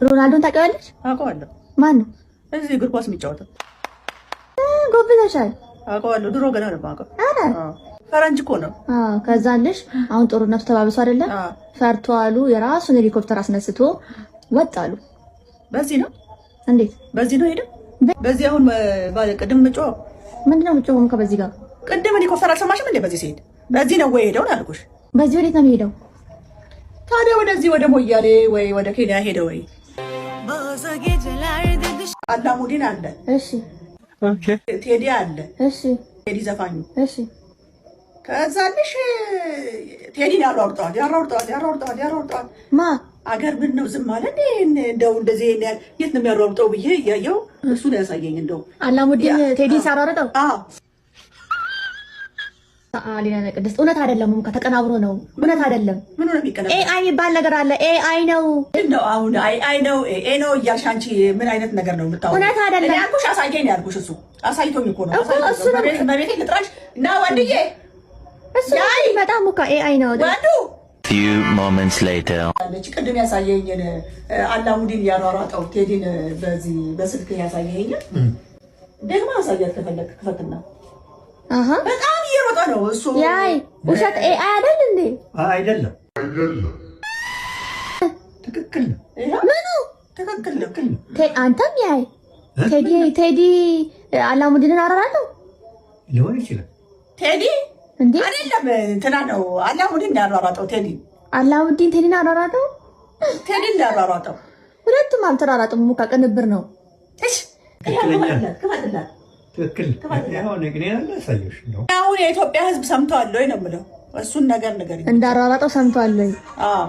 ሮናልዶን ታውቂዋለሽ? አውቀዋለሁ። ማን ነው? እዚህ እግር ኳስ የሚጫወተው። ጎብዘሻል። አውቀዋለሁ። ድሮ ገና ነው የማውቀው። ኧረ። ፈረንጅ እኮ ነው። አዎ። ከዛልሽ አሁን ጦርነቱ ተባብሶ አይደለም ፈርቶ አሉ የራሱን ሄሊኮፕተር አስነስቶ ወጣሉ። በዚህ ነው። እንዴት? በዚህ ነው ሄደ። በዚህ አሁን ባለ ቅድም ምጮ ምንድነው የምትጮኸው? ከበዚህ ጋር ቅድም ሄሊኮፕተር አልሰማሽም እንዴ? በዚህ ሲሄድ በዚህ ነው ወይ ሄደው አልኩሽ። በዚህ ወዴት ነው የሚሄደው? ታዲያ ወደዚህ ወደ ሞያሌ ወይ ወደ ኬንያ ሄደ ወይ? አላሙዲን አለ። እሺ። ቴዲ አለ። እሺ። ቴዲ ዘፋኙ። እሺ። ከዛልሽ ቴዲን ያሯሩጠዋል፣ ያሯሩጠዋል፣ ያሯሩጠዋል፣ ያሯሩጠዋል። ማ? አገር ምን ነው ዝም አለ እንዴ? እንደው እንደዚህ ይሄን ያህል የት ነው የሚያሯሩጠው ብዬ እያየው እሱ ነው ያሳየኝ። እንደው አላሙዲን ቴዲ ሲያሯሩጠው? አዎ። አሊና ቅድስት፣ እውነት አይደለም። ሙካ ተቀናብሮ ነው። እውነት አይደለም። ምን ነው የሚቀናበረው? AI የሚባል ነገር አለ። AI ነው። ነው አሁን AI ነው ኤ ነው እያልሽ አንቺ ምን አይነት ነገር ነው የምታወሪው? እውነት አይደለም። እኔ ያልኩሽ አሳየኝ ነው ያልኩሽ። እሱ አሳይቶኝ እኮ ነው። እኮ እሱ ነው። በቤቴ ልጥራሽ እና ወንድዬ እሱ በጣም ሙካ AI ነው። ወንዱ Few moments later. አለች። ቅድም ያሳየኝን አላሙዲን ያሯሯጠው ቴዲን በዚህ በስልክ ያሳየኝ ደግሞ አሳያት ከፈለክ ክፈትና። በጣም እየሮጠ ነው እሱ። ያይ ውሸት AI አይደል እንዴ? አይደለም፣ ትክክል ነው። ምኑ? ትክክል ነው። አንተም ያይ ቴዲ አላሙዲንን አራራለሁ። ሊሆን ይችላል። ቴዲ እንዴ? አይደለም፣ እንትና ነው አላሙዲን ያሯሯጠው ቴዲ። አላሙዲን ቴዲን አራራለሁ። ቴዲን ያሯሯጠው። ሁለቱም አልተራራጡም። ሙካ ቅንብር ነው። እሺ። ትክክለኛ። ክፈትላት። ትክክል ያው እኔ አላሳየሁሽ ነው። አሁን የኢትዮጵያ ሕዝብ ሰምተዋል ወይ ነው የምለው። እሱን ነገር ንገሪኝ። እንዳራራጠው ሰምቷል ወይ? አዎ።